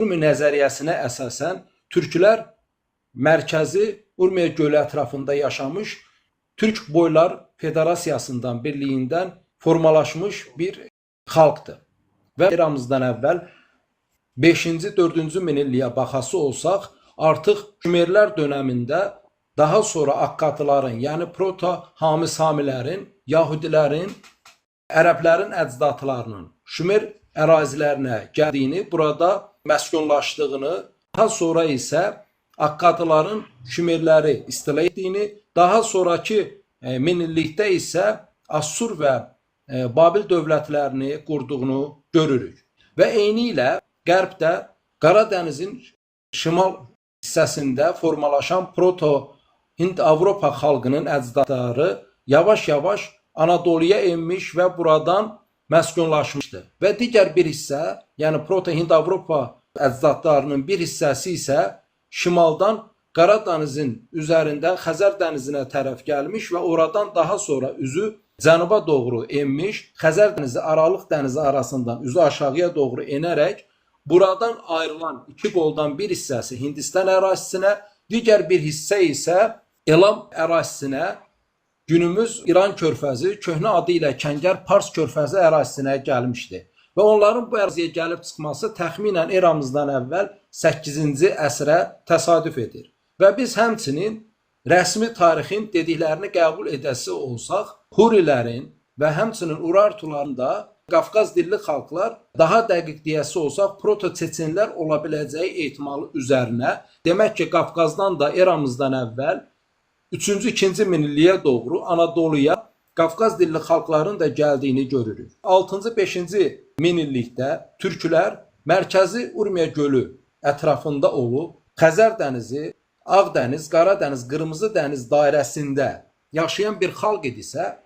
Urmi nəzəriyyəsinə əsasən türklər mərkəzi Urmiya gölü ətrafında yaşamış Türk boylar federasiyasından, birliyindən formalaşmış bir xalqdır. Və eramızdan əvvəl 5-ci, 4-cü minilliyə baxası olsaq, artıq Şumerlər dönəmində daha sonra Akkadların, yəni proto-Hami-Samilərin, Yahudilərin, ərəblərin əcdadlarının Şumer ərazilərinə gəldiyini, burada məskunlaşdığını, daha sonra isə Akkadların Şumerləri istila etdiyini, daha sonrakı minillikdə isə Assur və Babil dövlətlərini qurduğunu görürük. Və eyni ilə Qərbdə Qara dənizin şimal hissəsində formalaşan proto-Hind-Avropa xalqının əcdadları yavaş-yavaş Anadoluya enmiş və buradan məskunlaşmışdı. Və digər bir hissə, yəni proto-Hind-Avropa əcdadlarının bir hissəsi isə şimaldan Qara dənizin üzərindən Xəzər dənizinə tərəf gəlmiş və oradan daha sonra üzü cənuba doğru enmiş, Xəzər dənizi, Aralıq dənizi arasından üzü aşağıya doğru enərək buradan ayrılan iki qoldan bir hissəsi Hindistan ərazisinə, digər bir hissə isə Elam ərazisinə, günümüz İran körfəzi, köhnə adı ilə Kəngər Pars körfəzi ərazisinə gəlmişdi. Və onların bu əraziyə gəlib çıxması təxminən eramızdan əvvəl 8-ci əsrə təsadüf edir. Və biz həmçinin rəsmi tarixin dediklərini qəbul edəsi olsaq, Hurilərin və həmçinin Urartuların da Qafqaz dilli xalqlar, daha dəqiq deyəsi olsaq, proto-çeçenlər ola biləcəyi ehtimalı üzərinə, demək ki, Qafqazdan da eramızdan əvvəl 3-cü, 2-ci minilliyə doğru Anadoluya Qafqaz dilli xalqların da gəldiyini görürük. 6-cı, 5-ci minillikdə türklər mərkəzi Urmiya gölü ətrafında olub, Xəzər dənizi, Ağ dəniz, Qara dəniz, Qırmızı dəniz dairəsində yaşayan bir xalq idisə,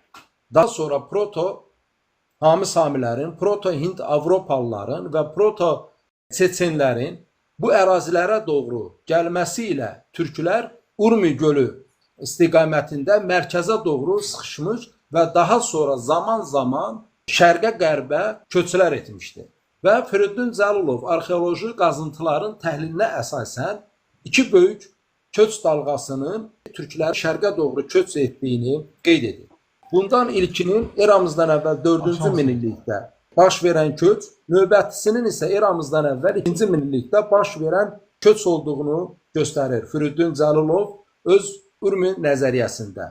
daha sonra proto Hami-Samilərin, proto-Hind-Avropalıların və proto-Çeçenlərin bu ərazilərə doğru gəlməsi ilə türklər Urmi gölü istiqamətində mərkəzə doğru sıxışmış və daha sonra zaman-zaman şərqə-qərbə köçlər etmişdi. Və Firidun Cəlilov arxeoloji qazıntıların təhlilinə əsasən iki böyük köç dalğasının türklərin şərqə doğru köç etdiyini qeyd edir. Bundan ilkinin eramızdan əvvəl 4-cü minillikdə baş verən köç, növbətisinin isə eramızdan əvvəl 2-ci minillikdə baş verən köç olduğunu göstərir. Firidun Cəlilov öz Urmi nəzəriyyəsində.